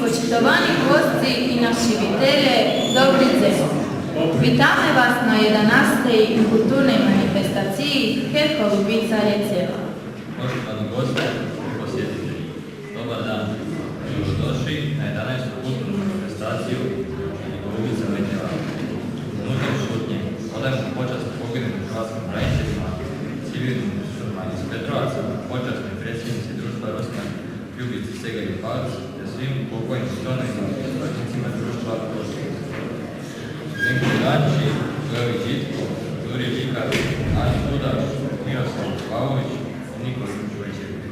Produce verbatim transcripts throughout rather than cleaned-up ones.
Почитовани госци и навщивителє, добри дзень. Витаме вас на єданастей културней манифестациї Хер Голубица лєцела. Poštovani gosti i posjetitelji, dobar dan. Dobrodošli na jedanaestu kulturnu manifestaciju Golubica letjela. Minutom šutnje odajemo počast poginulim hrvatskim braniteljima, civilnim žrtvama iz Petrovaca, počasnoj predsjednici Društva Rusnak Ljubici Segelj Pavić te svim pokojnim članovima i suradnicima Društva Rusnak. Zdenko Janči, Jović Žitko, Jure Žikar, Ante Rudaš, Miroslav Pavlović, Nikola Đurđević.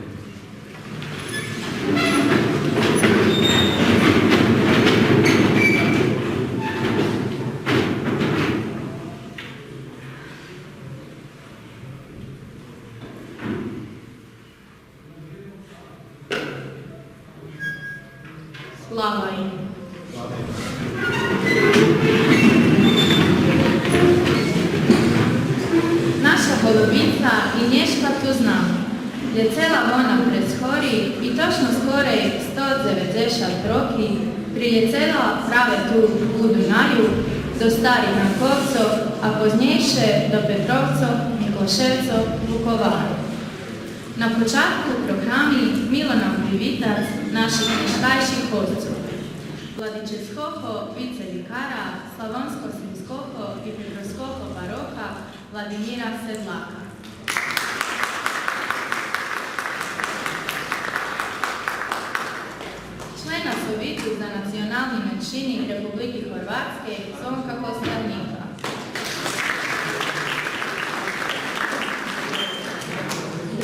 Слава им. Наша Голубица и нєшка ту з нами. Лєцела вона през гори и точно скорей сто дзеведзешат роки прилєцела праве ту у Дунаю до Старих Ранковцох, а познєйше до Петровцох, Миклошевцох, Вуковару. На початку програми мило нам привитац наших нєшкайших госцох: владического вицевикара славонско-сримского и петровского пароха Владимира Седлака, члена Совиту за национални меншини Републики Горватскей Звонка Костарнїка,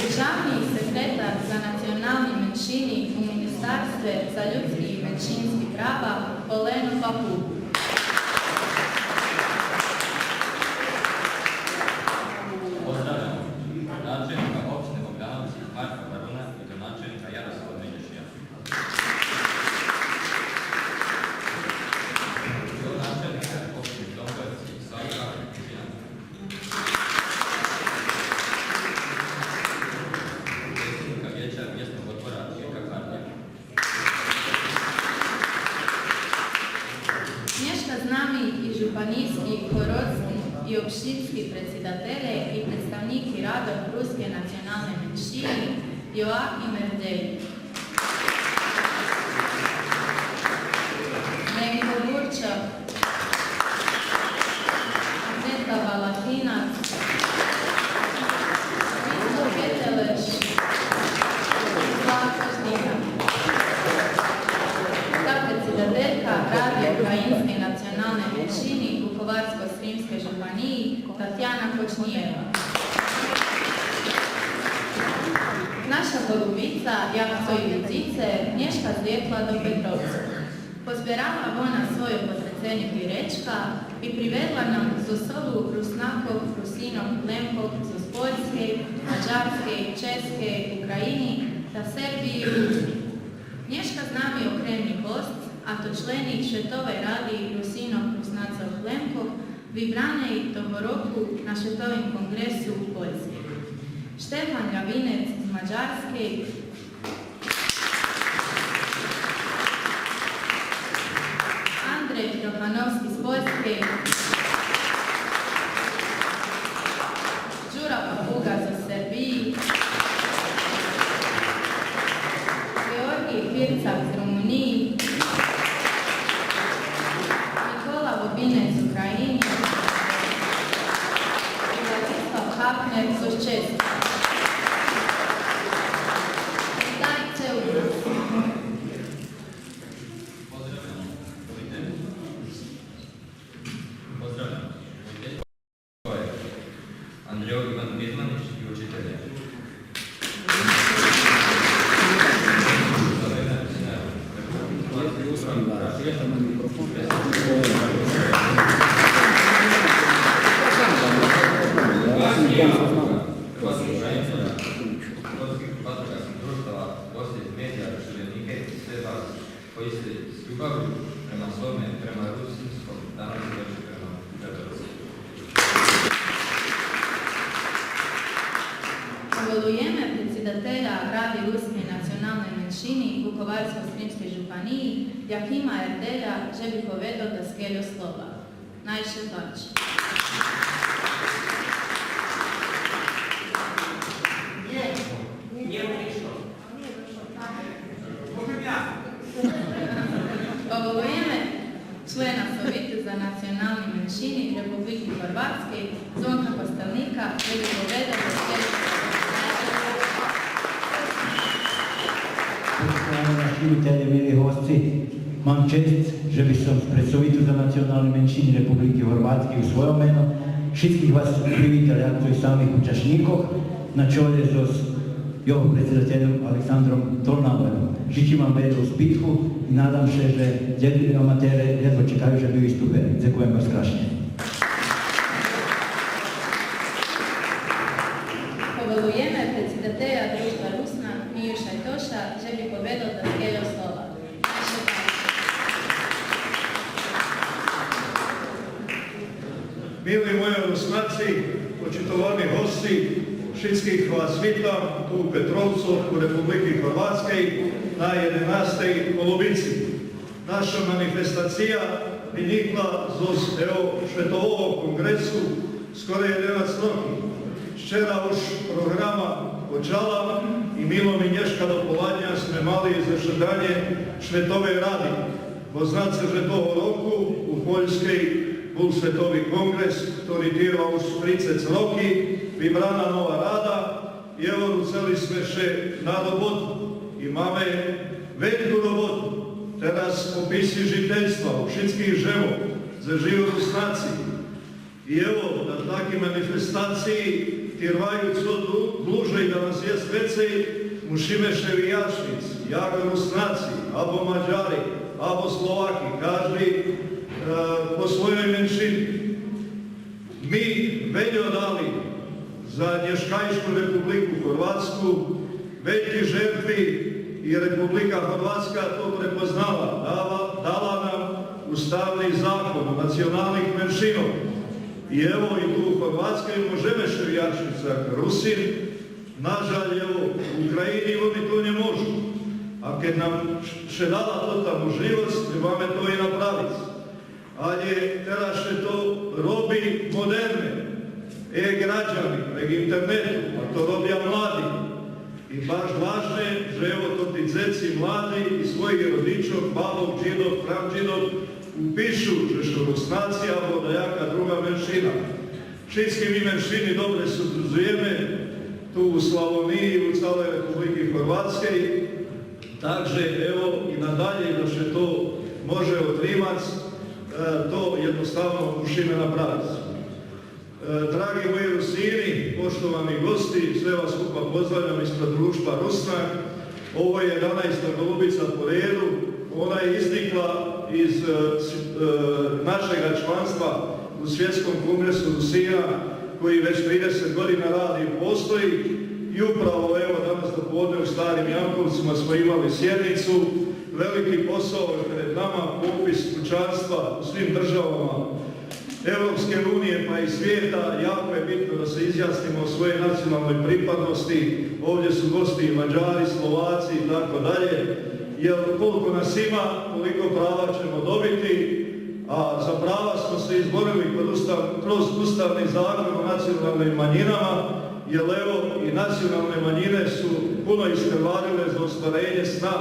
державни секретар за национални меншини у Министарстве за людски и меншински права Pozdravljamo načelnika općine Bogdanovci Marka Baruna i gradonačelnika Jaroslava Međešija. Gradonačelnika općine Dombojevci Savka Žinaka. Predsjednika vijeća mjesnog odbora Žika Kardelja. Нєшка з нами и жупанийски, городски и општински предсидателє и представнїки радох рускей националней меншини Йоаким Ерделї, Зленко Бурчак, Анета Балахинац, Витко Кетелеш, Златко Ждина. Та предсидателька Ради українскей националней меншини Вуковарско-сримскей жупаниї Татяна Кочниєва. Наша голубица, як цо и видзице, нєшка злєтла до Петровцох. Позберала вона свойо потреценє пиречка и приведла нам зоз собу Руснакох, Русинох, Лемкох зоз Польскей, Маджарскей, Ческей, України та Сербиї и Руснакох. Нєшка з нами окремни госц, а то члени Шветовей ради Русинох, Руснацох, Лемкох, вибраней того року на Шветовим конґресу у Польскей. Штефан Лявинец з Маджарскей, Андрей Трохановски з Польскей, Дюра Папуґа зоз Сербиї, Георгий Пирцак з Румуниї, Микола Бобинец з України и Владислав Хафнер зоз Ческей. Витайце у нас. Поздравяме. Поздравяме. Андрея Иван Бизманич и учителя. Hrvatskih vatrogasnih društava, goste iz medija, sudionike i sve vas koji ste s ljubavlju prema svome, prema rusinskom, danas došli prema Gradovcu. Поволуєме предсидателя Ради рускей националней меншини Вуковарско-сримскей жупаниї Якима Ерделя же би поведол даскельо слова. Най ше пачи. Нє, нє пришол. Поволуєме члена Совиту за национални меншини Републики Горватскей Звонка Костелника же би поведол даскельо слова. Почитовани наштивителє, мили госци, мам чесц же би сом спред Совиту за национални меншини Републики Горватскей у свойо мено шицких вас привитал, як цо и самих учашнїкох, на чолє зоз його предсидательом Александром Толнауером. Жичим вам вельо успиху и надам ше же дзеци и аматере єдва чекаю же би виступели. Дзекуєм барз крашнє. Поволуєме предсидателя Дружтва Руснак Мию Шайтоша же би поведол даскельо слова. Мили мойо Руснаци, почитовани госци, шицких вас витам ту у Петровцох, у Републики Горватскей, на єденастей Голубици. Наша манифестация виникла зоз, ево, Шветового конґресу скоро єденац роки. Вчера уж програма почала и мило ми, нєшка до поладня зме мали зашеданє Шветовей ради. Бо зна ше же того року у Польскей бул Шветови конґрес, хтори тирва уж трицец роки, вибрана нова рада, и ево, руцели зме ше на роботу. И маме вельку роботу. Тераз пописи жительства у шицких жемох, дзе жию Руснаци. И ево, да таки манифестациї тирваю цо ду-, длуже и да нас єст вецей, мушиме ше вияшнїц, як Руснаци, або Маджари, або Словаки, кажди За нєшкайшу Републику Горватску вельки жертви и Република Горватска то препознала, дала, дала нам уставни закон о националних меншинох. И ево, и ту у Горватскей можеме ше вяшиц як Русин. Нажаль, ево, у України вони то нє можу. А кед нам ш-, ше дала тота можлївосц, требаме то и направиц. Але тераз ше то роби модерне, е-граджани, прейґ интернету, а то робя млади. И баш важне же, ево, тоти дзеци млади и своїх родичох, бабох, джидох, прадджидох упишу же шу Руснаци або даяка друга меншина. Шицки ми меншини добре содружуєме ту у Славониї, у цалей Републики Горватскей. Так же, ево, и надалєй да ше то може отримац, е, то єдноставно мушиме направиц. Е, драги мої Русини, поштовани гости, све вас скупа поздравям испред Дружтва Руснак. Ово є єданаеста голубица по реду. Вона є изникла из, е, с-, е, нашега чланства у Свєтском конґресу Русина, коєй вец тридесет година ради и постої. И управо, ево, данас доподне у Старим Янковцима смо имали сєдницу. Велики посол перед нама, попис пучанства у свим державама Европскей униї, па и свијета. Яко је битно да се изјасниме о својей националној припадности. Овдє су гости и Мађари, Словаци и тако даље. Јер колико нас има, толико права ћемо добити, а за права смо се изборили кроз устав, кроз Уставни закон о националним мањинама, јер, ево, и националне мањине су пуно искрвариле за остваренє сна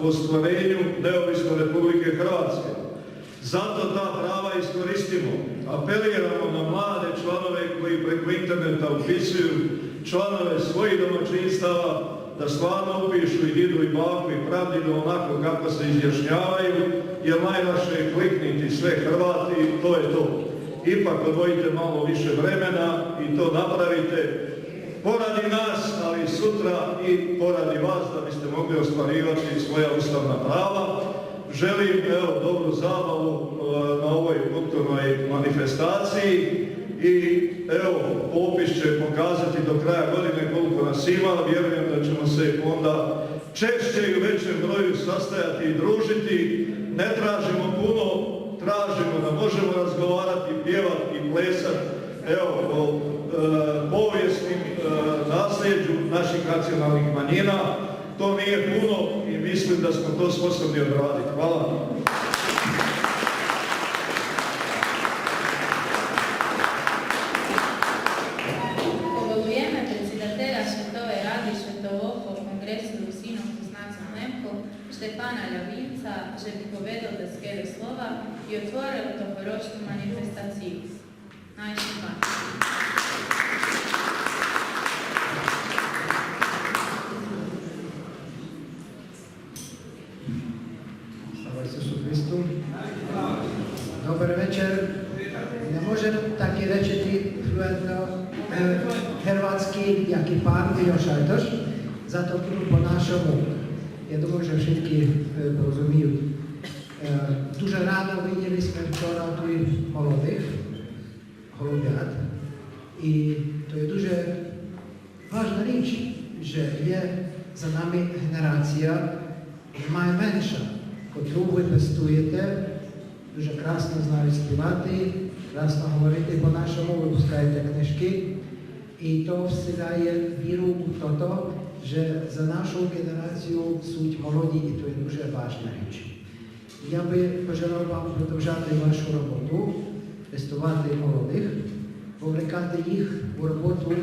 о оствареню неовисној Републике Хрватске. Зато та права искористимо. Апелирамо на младе чланове који преку интернета уписую, чланове својих домаћинствава, да стварно упишу и диду и баку и прадиду онако како се изјашњавају, јер найлакше је кликнити све Хрвати, то је то. Ипак одвојите мало више времена и то направите. Поради нас, али и сутра и поради вас, да бисте могли остваривати своја уставна права. Желим, ево, добру забаву, е, на овој културној манифестацији и, ево, попис ће показати до краја године колико нас има. Вјерујем да ћемо се онда чешће и у већем броју састајати и дружити. Не тражимо пуно, тражимо да можемо разговарати, пјевати и плесати, ево, о, е, повијесним, е, наслијеђу наших националних мањина. То није пуно и мислим да смо то способни одрадити. Хвала. Поволуєме предсидателя Шветовей ради Шветового конґресу Русинох Руснацох Немкох Штефана Лявинца же би поведол дацкери слова и отворел тогорочну манифестацию. Най ше пачи. Слава Исусу Христу. Добри вечер. Не можем так и речити флуентно, е, германски, як и пан Милош Айтош, зато буду по нашому. Я думаю, же шицки, е, порозумиют. Е, дуже радо видїли сме вчора туй молодих голубят. И то є дуже важна річ, же є за нами ґенерация, най менша, котру вы пестуєте, дуже красно знають співати, красно говорити по нашому, выпускаєте книжки. И то вселяє віру у тото, же за нашу ґенерацию суть молоді, и то є дуже важна річ. Я би пожелав вам продовжати вашу роботу, пестовати молодих, вовлекати їх у роботу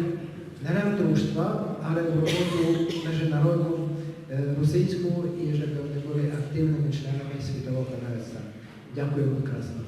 не лем дружтва, але у роботу международну, е, русинську, и же бы они были активныма членами Світового конґресу. Дякую вам красно.